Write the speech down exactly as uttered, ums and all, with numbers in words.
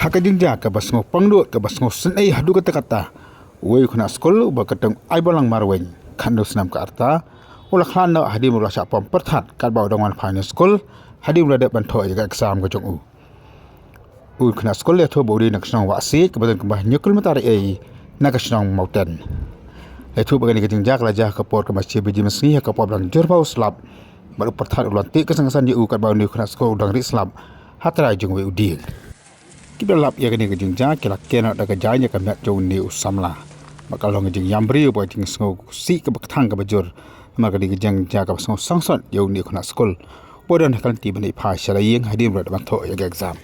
Ha ka jingjia kaba sngewpangnud kaba sngewsynei haduh katta katta, uwei u khynnah skul uba kyrteng Aibalang Marwein, khatno snem ka rta, u la khlad noh hadien ba u la shah pom pyrthat katba u dang wan phai na skul hadien ba u la dep ban thoh ïa ka exam ka jong u. U khynnah skul la ïathuh ba u dei na ka shnong Wahsiej kaba don kumba hynñiew kilometer ei ei na ka shnong Mawten. La ïathuh ba kane ka jingjia ka la jia ha ka por kaba shi baje mynsngi ha ka por ba dang jur bha u slap bad u pyrthat u la tih kyrsan kyrsan ïa u katba une u khynnah skul u dang rieh slap ha trai jong uwei u dieng. Kiba la lap ïa kane ka jingjia ki la ker noh da ka jaiñ ïa ka met jong une u samla. Bad ka long ka jingïam briew bad ka jingsngewsih kaba kthang kaba jur. Namar kane ka jingjia kaba sngewsih sot ïa une u khynnah skul uba don ha ka lynti ban ïaid phai sha la ïing hadien ba u la dep ban thoh ïa ka exam.